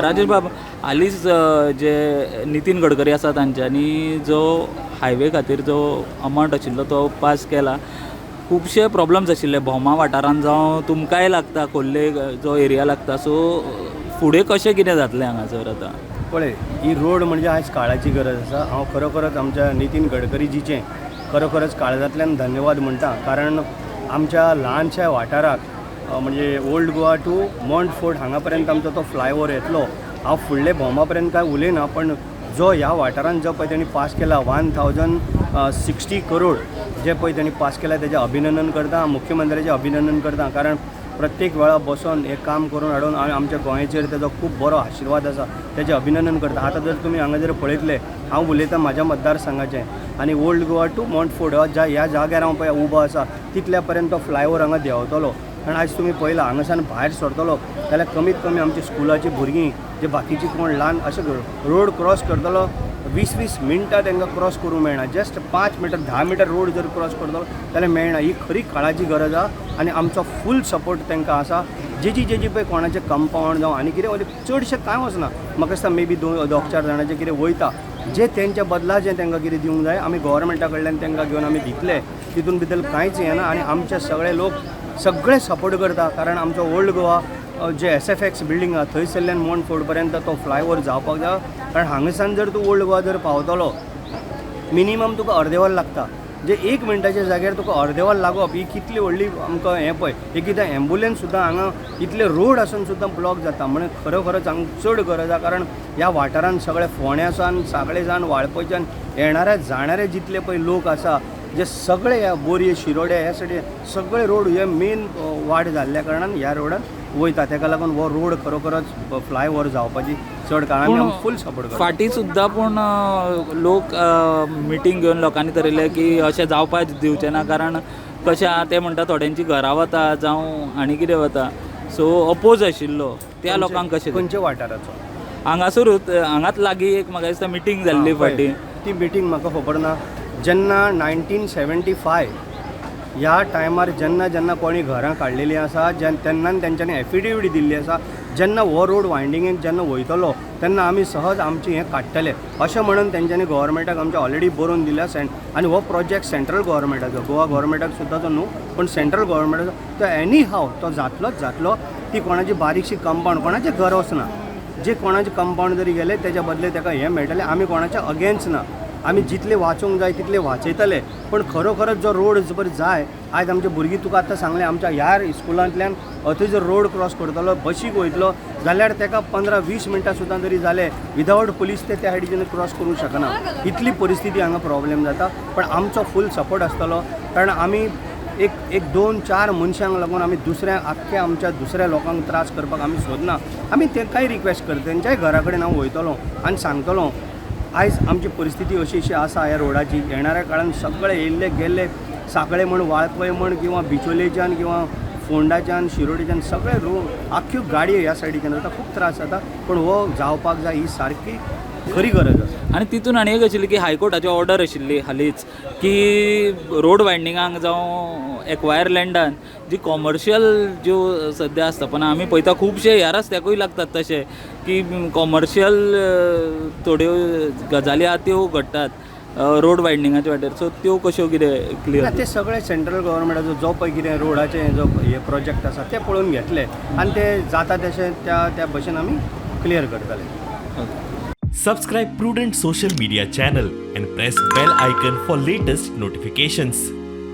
राजेश बाब, हालींच जे नितीन गडकरी आसा तांच्यांनी जो हायवे खातीर जो अमावंट आशिल्लो तो पास केला. खुबशे प्रॉब्लम्स आशिल्ले भोमा वाठारान जावं तुमकांय लागता, खोर्ले जो एरिया लागता. सो फुडें कशें कितें जातलें हांगासर आतां? पळय, ही रोड म्हणजे आयज काळाची गरज आसा. हांव खरोखरच आमच्या नितीन गडकरीजीचें खरोखरच काळजांतल्यान धन्यवाद म्हणटा, कारण आमच्या ल्हानशा वाठाराक, म्हणजे ओल्ड गोवा टू मोंटफोर्ट हांगा पर्यंत आमचो तो फ्लायओवर येतलो. हांव फुडले भोमा पर्यंत काय उलयना, पण जो ह्या वाठारान जो पळय तेणी पास केला, 1060 करोड जे पळय तेणी पास केला, तेजें अभिनंदन करता, मुख्यमंत्र्याचें अभिनंदन करता. कारण प्रत्येक वेळा बसोन हें काम करून हाडून आनी आमच्या गोंयचेर तेजो खूब बरो आशिर्वाद आसा, तेजें अभिनंदन करता. आतां जर तुमी हांगा जर पळयतले, हांव उलयतां म्हाज्या मतदारसंघाचें आनी ओल्ड गोवा टू मोंटफोर्ट ज्या ह्या जाग्यार हांव पळय उबो आसा, तितल्या पर्यंत तो फ्लायओवर हांगा देंवतलो. कारण आयज तुमी पळयलां, हांगासान भायर सरतलो जाल्यार कमीत कमी आमची स्कुलाची भुरगीं जे बाकीची कोण ल्हान अशें रोड क्रॉस करतलो, 20-20 मिनटां तांकां क्रॉस करूंक मेळना. जस्ट 5 मिटर, 10 मिटर रोड जर क्रॉस करतलो जाल्यार मेळना. ही खरी काळाची गरज आहा आनी आमचो फूल सपोर्ट तांकां आसा. जेजी जेजी पळय कोणाचें कंपावंड जावं आनी कितें वयता, चडशें कांय वचना म्हाका दिसता. मे बी दोन दोग चार जाणांचें कितें वयता, जे तेंच्या बदला जें तांकां कितें दिवंक जाय, आमी गोवोरमेंटा कडल्यान तांकां घेवन आमी दितले. तितून भितर कांयच हें ना आनी आमचे सगळे लोक सगळे सपोर्ट करता, कारण आमचो ओल्ड गोवा जे एसएफएक्स बिल्डींग आहा, थंयसरल्यान मोंटफोर्ट पर्यंत तो फ्लायओवर जावपाक जाय. कारण हांगासान जर तूं ओल्ड गोवा जर पावतलो, मिनिमम तुका अर्दें वर लागता. जे एक मिनटाच्या जाग्यार तुका अर्दें वर लागप ही कितली व्हडली आमकां हें पळय. एक एकदां एम्बुलन्स सुद्दां हांगा इतले रोड आसून सुद्दां ब्लॉक जाता. म्हणून खरोखरच हांगा चड गरज आहा, कारण ह्या वाठारान सगळे फोंड्यासान, सांगळेसान, वाळपयच्यान येणारे जाणारे जितले पळय लोक आसा, जे सगळे ह्या बोरये, शिरोडे ह्या सायडीन सगळे रोड हे मेन वाट जाल्ल्या कारणान ह्या रोडान वयता. तेका लागून हो रोड खरोखरच फ्लायओवर जावपाची चड कारणान आमी फूल सपोर्ट करता. फाटीं सुद्दां पूण लोक मिटींग घेवन लोकांनी थरयलें की अशें जावपाक दिवचें ना, कारण कशें आहा ते म्हणटा, थोड्यांची घरां वता जावं आनी कितें वता. सो अपोज आशिल्लो त्या लोकांक कशें? खंयच्या वाठाराचो? हांगासरूच, हांगाच लागीं एक म्हाका दिसता मिटींग जाल्ली फाटीं. ती मिटींग म्हाका खबर ना. जेन्ना 1975 ह्या टायमार जेन्ना जेन्ना कोणी घरां काडलेलीं आसा, तेन्ना तेंच्यांनी एफिडेवीट दिल्ली आसा, जेन्ना हो रोड वायंडिंगेक जेन्ना वयतलो तेन्ना आमी सहज आमचें हें काडटले अशें म्हणून तेंच्यांनी गोवोरमेंटाक आमचें ऑलरेडी बरोवन दिल्या सेंट. आनी हो प्रोजेक्ट सेंट्रल गोवोरमेंटाचो, गोवा गोवोरमेंटाक सुद्दां तो न्हू, पूण सेंट्रल गोवोरमेंटाचो तो. एनी हाव तो जातलोच जातलो. ती कोणाची बारीकशी कंपावंड, कोणाचें घर वचना, जे कोणाचें कंपावंड जरी गेले तेच्या बदले ताका हें मेळटलें. आमी कोणाच्या अगेन्स्ट ना. आमी जितले वाचूंक जाय तितले वाचयतले, पण खरोखरच जो रोड जर जाय, आयज आमचे भुरगीं, तुका आतां सांगलें, आमच्या ह्या स्कुलांतल्यान थंय जर रोड क्रॉस करतलो, बशीक वयतलो जाल्यार ताका 15-20 मिनटां सुद्दां जरी जाले, विदावट पुलीस ते त्या सायडीच्यान क्रॉस करूंक शकना. इतली परिस्थिती हांगा प्रॉब्लेम जाता. पण आमचो फूल सपोर्ट आसतलो, कारण आमी एक एक दोन चार मनशांक लागून आमी दुसऱ्या आख्ख्या आमच्या दुसऱ्या लोकांक त्रास करपाक आमी सोदना. आमी तांकांय रिक्वेस्ट करता, तेंच्याय घरा कडेन हांव वयतलो आनी सांगतलो, आयज आमची परिस्थिती अशी अशी आसा ह्या रोडाची. येणाऱ्या काळान सगळे येयल्ले गेल्ले, सांखळे म्हण, वाळपय म्हण, किंवा बिचोलेच्यान किंवा फोंडाच्यान, शिरोडेच्यान सगळे रोड, आख्ख्यो गाडयो ह्या सायडीच्यान वता, खूब त्रास जाता. पूण हो जावपाक जाय, ही सारकी खरी गरज आसा. आनी तितून आनी एक आशिल्ली की हायकोर्टाची ऑर्डर आशिल्ली हालींच की रोड वायंडिंगाक जावं एक्वायर लँडान जी कॉमर्शियल ज्यो सद्या आसता, आमी पळयता खुबशे ह्या रस्त्याकूय लागतात तशे की कॉमर्शियल थोड्यो गजाली आहा त्यो घडटात रोड वायडनिंगाच्या वाटेर. सो त्यो कश्यो कितें क्लियर? ना, ते सगळे सेंट्रल गव्हर्मेंटाचो जो पळय कितें रोडाचे जो हे प्रोजेक्ट आसा ते पळोवन घेतले आनी ते जाता तशें त्या त्या भशेन आमी क्लियर करतले. Subscribe Prudent Social Media channel and press bell icon for latest notifications.